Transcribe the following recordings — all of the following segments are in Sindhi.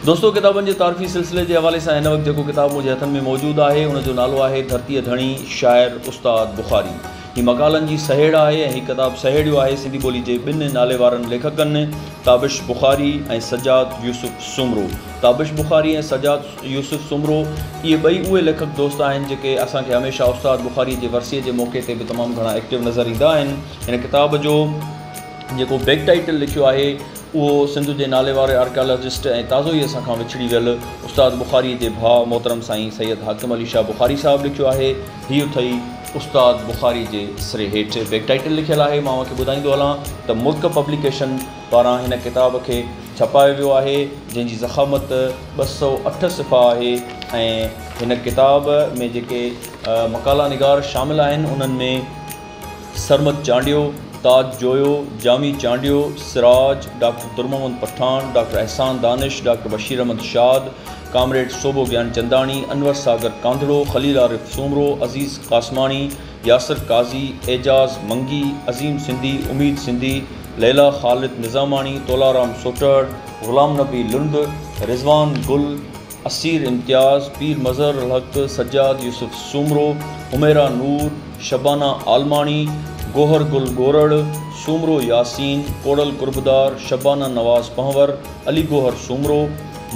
دوستو ڪتابن جي تعارفي سلسلي جي حوالي سان هن وقت جيڪو ڪتاب منهنجي هٿن ۾ موجود آهي ان جو نالو آهي ڌرتيء ڌڻي شاعر استاد بخاري. هي مقالن جي سهيڙ آهي ۽ هي ڪتاب سهيڙيو آهي سنڌي ٻولي جي ٻن ناليوارن ليکڪن تابش بخاري ۽ سجاد يوسف سومرو. تابش بخاري ۽ سجاد يوسف سومرو اهي ٻئي اهي ليکڪ دوست آهن جيڪي اسان کي هميشه استاد بخاري جي ورسيء جي موقعي تي به تمام گهڻا ايڪٽو نظر ايندا آهن. هن ڪتاب جو جيڪو بيڪ ٽائيٽل لکيو آهي اهو سنڌ جي ناليواري آرڪيالاجسٽ ۽ تازو ئي اسان کان وڇڙي ويل استاد بخاري جي ڀاء محترم سائين سيد حاڪم علي شاهه بخاري صاحب لکيو آهي. هي اٿئي استاد بخاري جي سري هيٺ بيڪ ٽائيٽل لکيل آهي. مان اوهان کي ٻڌائيندو هلان ته مرڪ پبليڪيشن پاران هن ڪتاب کي ڇپايو ويو آهي، جنهن جي ضخامت 208 صفحا آهي ۽ هن ڪتاب ۾ جيڪي مقالا نگار شامل آهن انهن ۾. Sarmad Chandio, Taj Joyo, Jami Chandio, Siraj, doctor Dur Muhammad Pathan, doctor Ehsan Danish, doctor Bashir Ahmed Shad, comrade Sobho Gianchandani, Anwar Sagar Kandhro, Khalil Arif Soomro, Aziz Qasmani, Yasir Qazi, Ejaz Mangi, Azeem Sindhi, Umeed Sindhi, Laila Khalid Nizamani, Tolaram Sottar, Ghulam Nabi Lund, Rizwan Gul, Aseer Imtiaz, Pir Mazhar ul Haq, Sajjad Yousuf Soomro, Humaira Noor, Shabana Almani, Gohar Gul Gorar, Soomro Yasin, Koral Qurbdar, Shabana Nawaz Panhwar, Ali Gohar Soomro,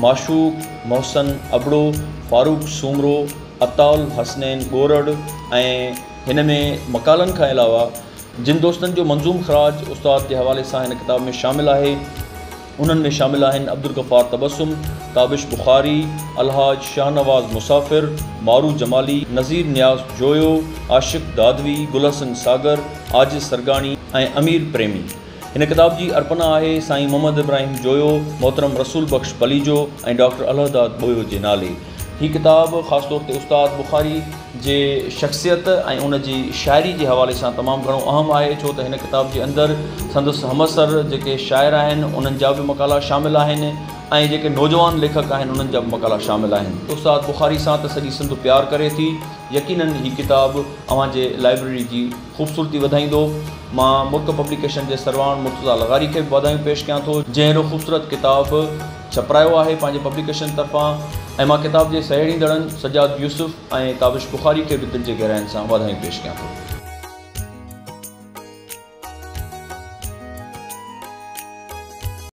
Mashooq Mohsin Abro, Farooq Soomro, Atta ul Hasnain Gorar ۽ هن ۾ مقالن کان علاوه جن دوستن جو منظوم خراج استاد جي حوالي سان هن ڪتاب ۾ شامل آهي، انهن ۾ شامل آهن عبدالغفار تبسم، تابش بخاري، الحاج شاهنواز مسافر، مارو جمالي، نذير نياز جويو، عاشق دادوي، گل حسن ساگر، عاجز سرگاڻي ۽ امير پريمي. هن ڪتاب جي ارپنا آهي سائين محمد ابراهيم جويو، محترم رسول بخش پليجو ۽ ڊاڪٽر الهداد ٻوهيو جي نالي. هي ڪتاب خاص طور تي استاد بخاري جي شخصيت ۽ ان جي شاعري جي حوالي سان تمام گهڻو اهم آهي ڇو ته هن ڪتاب جي اندر سندس همعصر جيڪي شاعر آهن انهن جا به مقالا شامل آهن ۽ جيڪي نوجوان ليکڪ آهن انهن جا به مقالا شامل آهن. استاد بخاري سان ته سڄي سنڌ پيار ڪري ٿي يقينن هي ڪتاب اوهان جي لائبريري جي خوبصورتي وڌائيندو. مان مرڪ پبليڪيشن جي سرواڻ مرتضيٰ لغاري کي به واڌايون پيش ڪيان ٿو جنهن اهڙو خوبصورت ڪتاب ڇپرايو آهي پنهنجي پبليڪيشن طرفان ۽ مان ڪتاب جي سهيڙيندڙن سجاد يوسف ۽ تابش بخاري کي به دل جي گهراين سان واڌايون پيش ڪيان ٿو.